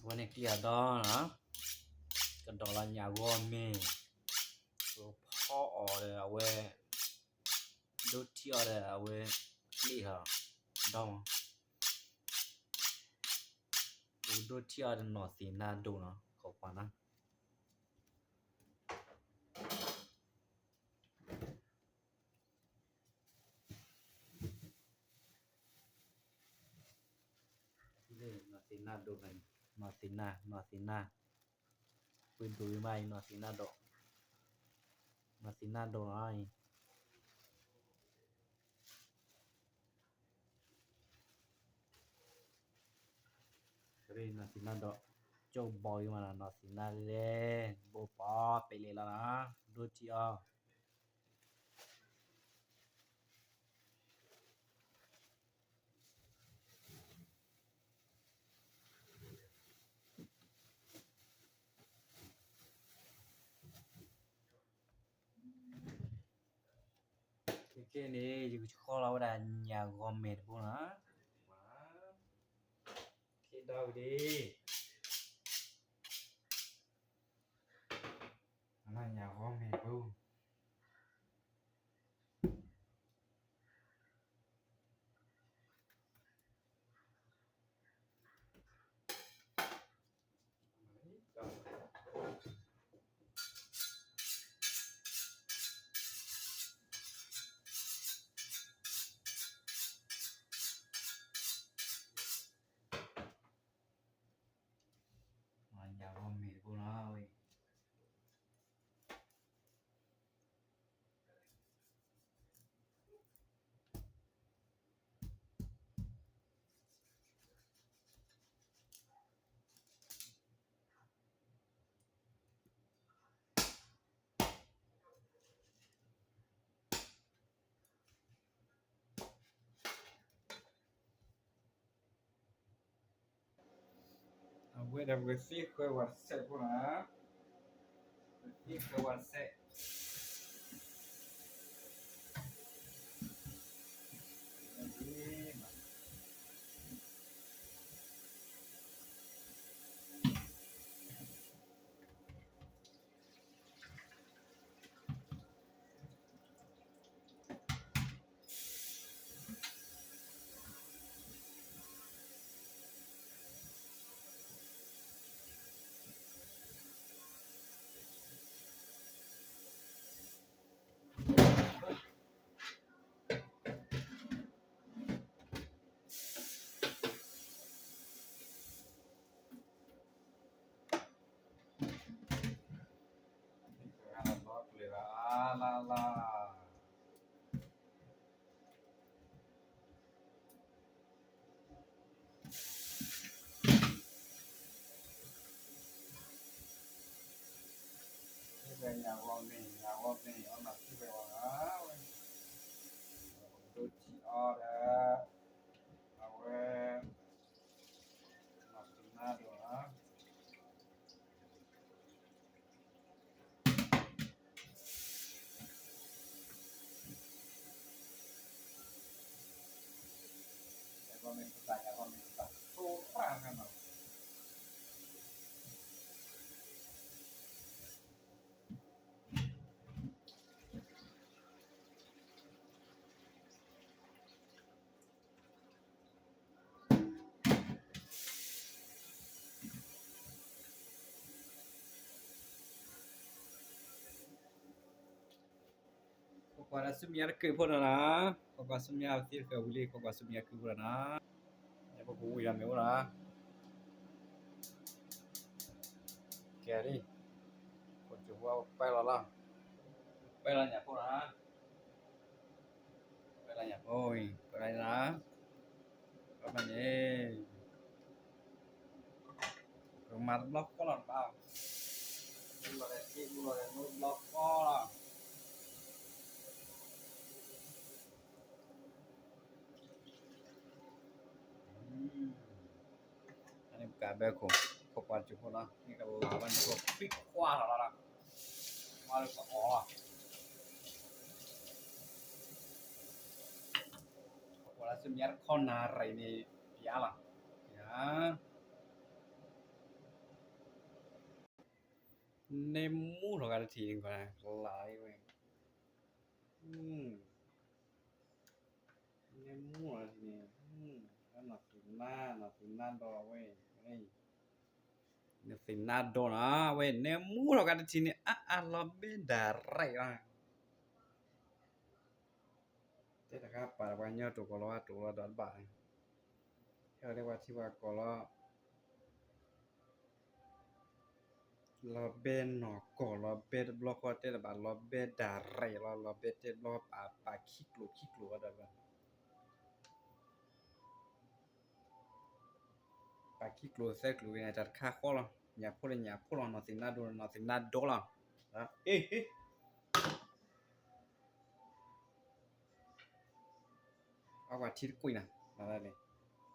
အဝဲန့ၣ်ကျံၣ်အဒီနီၤ, ကဒီးလီၤညၣ်ဂီၤမ့ၤ, ပဖီအီၤဒီးအဝဲ, ဒိထံအီၤဒီးအဝဲ, ကျံၣ်ဟီ, ဒီမး, ပဒိထံအီၤဒီးနီၢ်သ့ၣ်နါဒိၣ်နီၤ ခိးကွၢ်နီၤ. နီၢ်သ့ၣ်နါဒိၣ်, နီၢ်သ့ၣ်နါ, နီၢ်သ့ၣ်နါ, ပှ့ၤဒိၣ်အံၤမးအံၤ နီၢ်သ့ၣ်နါဒိၣ်, နီၢ်သ့ၣ်နါဒိၣ်နီၤအံၤ, နီၢ်သ့ၣ်နါဒိၣ်, ကၠိဘီအံၤမးနီၤ နီၢ်သ့ၣ်နါလဲၣ်, ဘိပီပ့ၤလဲၣ်လီၤနီၤ, ဒိထံအီၤ ခဲကဲန့ၣ် ယကဆှီလီၤဝဲဒၣ်ညၣ်ဂီၤမ့ၤတဘိနီၤ, ခ့ဒီဝံၤဒံး, ညၣ်ဂီၤမ့ၤတဘိ ညၣ်ဂီၤမ့ၤတဘိနီၤဝဲ အဝဲဒၣ်ပကသ့ဃၢၤဝဲတစဲးဖိနီၤ, ပကသ့ဃၢၤဝဲတစဲး, လီၤကျဲၤလၢအလၢ်လၢ် ထံၣ်ဝဲညၣ်ဂီၤမ့ၤ ညၣ်ဂီၤမ့ၤ အီၣ်မၤထံၣ်ဝဲဝဲဧါ, ဒိထံအီၤဒီး အဝဲ မၤသံနါဒိၣ်ဧါ. ညၣ်ဂီၤမ့ၤသတး ညၣ်ဂီၤမ့ၤသတး သိၣ်တၢ်န့ၣ်နီၤ. ခိးကွၢ်ဒီးဆူမဲာ်ညါတကုာ်ဖိနီၤနီၤ, ခိးကွၢ်ဆူမဲာ်ညါသ့တကုာ်ဖိနီၤနီၤ, ခိးကွၢ်ဆူမဲာ်ညါကုာ်ဖိနီၤနီၤ, ယဲပကဝံၤဒီးမ့ၢ်အိၣ်နီၤ, ကဲလံ, ခိးကၠိဖိပၢလီၤလီၤ, ပၢလီၤညၣ်ဖိနီၤ. ပၢလီၤညၣ်ဖိအံၤ ပၢလီၤနီၤ, ပၢလီၤန့ၣ် ပမၤတဘျီဃီလီၤတဘၣ်, အူလီၤဒီးစ့ အူလီၤဒီးနိတဘျီဃီလီၤ. အန့ၣ်ပကဘဲခိၣ် ခိၣ်ပှၢ်စူၤဖိနီၤ, န့ၣ်ကဘၣ်န့ၣ်ခိၣ်ခွံခွါလီၤလီၤ, မၤလၢပအီၣ်လီၤ, ခိၣ်ပှၢ်လၢစမံၤတခီနၣ်ရံၣ်န့ၣ် ပျါလီၤ, ပျါ. နဲမူထီၣ်ကါတထံၣ်န့ၣ် ကလးဝဲ, နဲမူထီၣ်တထံၣ်န့ၣ်, နီၢ်သ့ၣ်နါ, နီၢ်သ့ၣ်နါဒီးဝဲ, နီၢ်သ့ၣ်နါဒီးနီၤ ဝဲ နဲမူထီၣ်ကါတထံၣ်န့ၣ် အါအါလီၤဘဲဒၣ်ရဲၣ်လီၤ. တဲတခါပာ်တပှၤညီတိာ်ကီၢ်လီၤ အတိာ်လီၤဒီးတဘၣ်, ဟဲလၢပှၤထံပှၤကီၢ်လီၤ, လီၤဘဲနီၢ်ကီၢ် လီၤဘဲတဘျီဃီတဲတဘၣ် လီၤဘဲဒၣ်ရဲၣ်လီၤ လီၤဘဲတဲတဘျီဃီ ပာ်ခံကျိာ်ခံကျိာ်ဝဲဒီး ပာ်ခံကျိာ်သၢကျိာ်ဝဲန့ၣ် တၢ်တခါဃီလီၤ, ညၣ်ဖိလၢညၣ်ဖိလီၤ နီၢ်သ့ၣ်နါဒိၣ် နီၢ်သ့ၣ်နါဒိၣ်လီ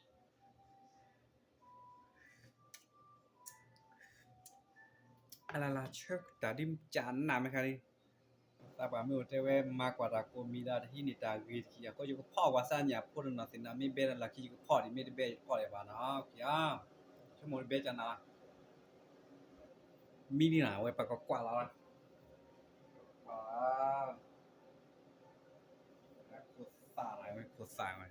ၤ, အဝဲထံတကွံာ်နၤ, အလၢလၢဆၢတၢ်ဒ်ကနၣ်မ့ၢ်ခါလံ, သးပှၢ်မ့ၢ်အိၣ်တဲဝဲ မၤကွၢ်တၢ်ကိးမံၤဒီး တဟံးန့ၢ်တၢ်ဂ့ၤတခီ အဃိယကဖီၣ်ကွၢ်စၢ်ညၣ်ဖိဒီးနီၢ်သ့ၣ်နါ မ့ၢ်ဘဲလၢလီၢ်ခံ ယကဖီၣ်ဒံး မ့ၢ်တဘဲယကဖီၣ်ဒံးဘၣ်နီၤ, ဆိကမိၣ်တဘဲကနၣ်လီၤ, မံလံနၤ အဝဲပကကွၢ်လီၤ, ကွၢ်လီၤ, ခိၣ်သၣ်လီၤဝဲ ခိၣ်သၣ်ဝဲ,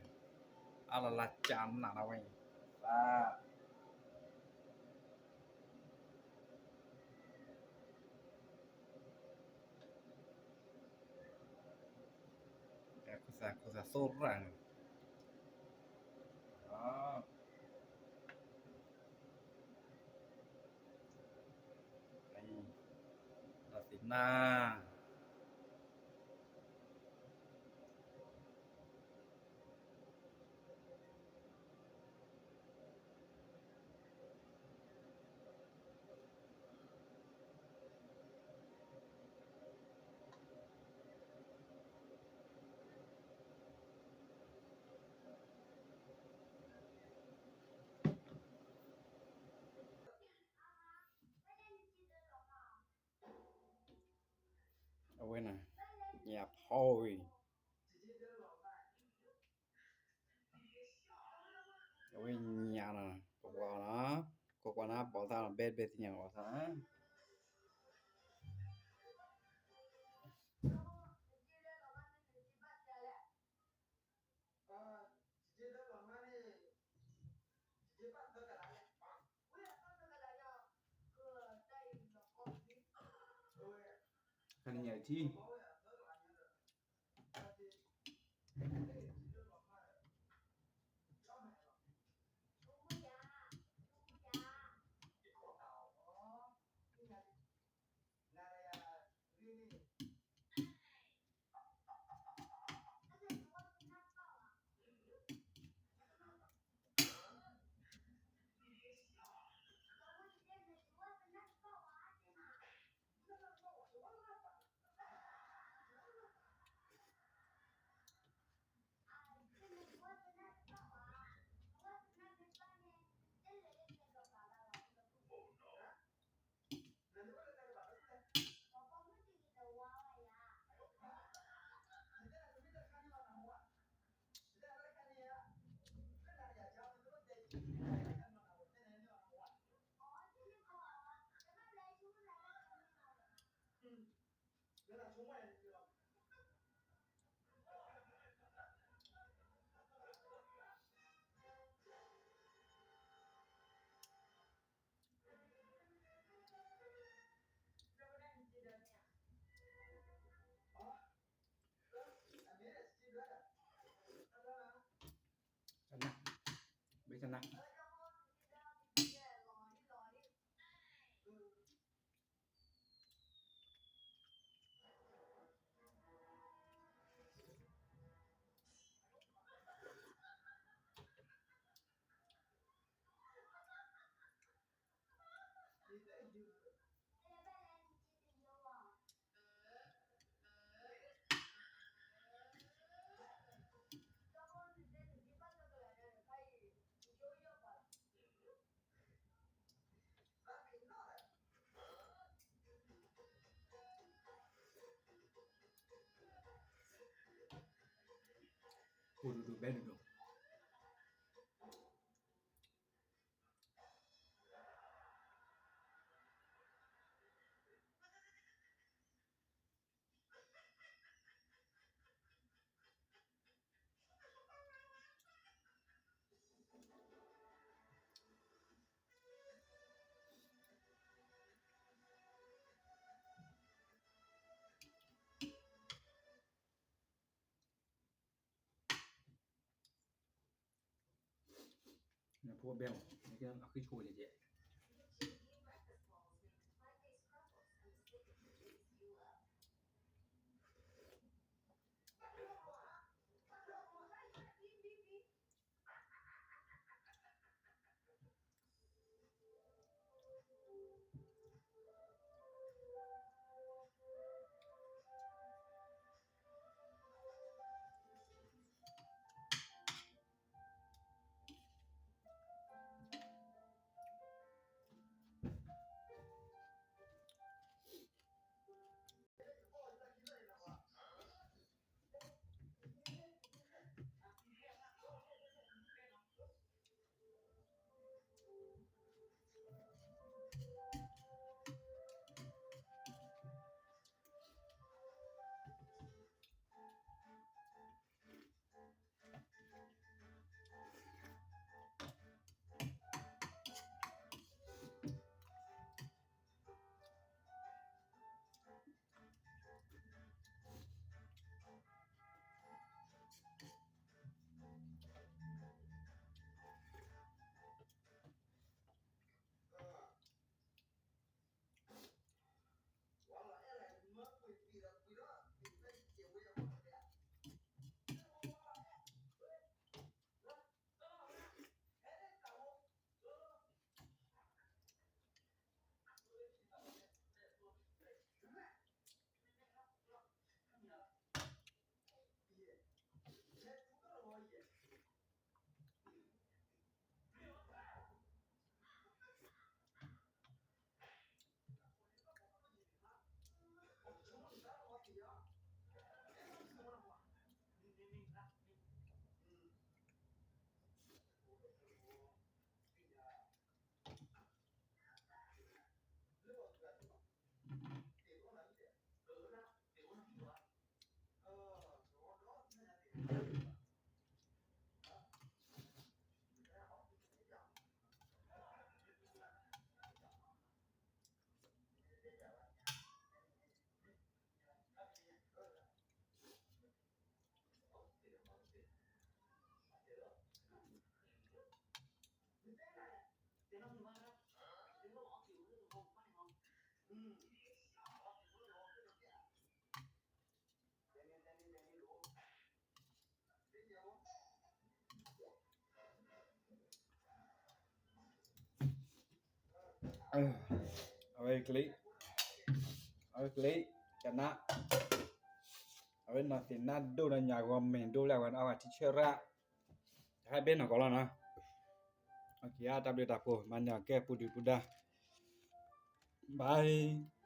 အလၢလၢကနၣ်လီၤဝဲ, သၣ် ခိၣ်သၣ် ခိၣ်သၣ်သိရၣ်န့ၣ်, နီၢ်သ့ၣ်နါ အဝဲန့ၣ် ညၣ်ဖီဝံၤ အဝဲညၣ်နီၤ ကကွၢ်နီၤ ကကွၢ်နီၤ ဘီၣ်သၣ်နီၤ ဘဲဘဲသ့ၣ်ညါဘီၣ်သၣ်နီၤ ခါန့ၣ်ညၣ်ထံ အိၣ်ဒိၣ်ဒိၣ်ဘဲဒိၣ်ဒိၣ်. ဖိဘဲမး အဃံဆိကဲကဲ အဝဲကျ့, အဝဲကျ့, ကနၣ်, အဝဲနီၢ်သ့ၣ်နၢ်ဒိၣ်ဒီးညၣ်ဂီၤမ့ၢ်ဒိၣ်လၢအဝဲအဝဲထံဆၢရၣ်, ဟဲဘဲနီၢ်ကီးလီၤနီၤ, တၢ်ဘျုးတၢ်ဖှိၣ် မၤန့ၢ်အီၤကဲပူၤဒုၣ်ပူၤဒါ, bye.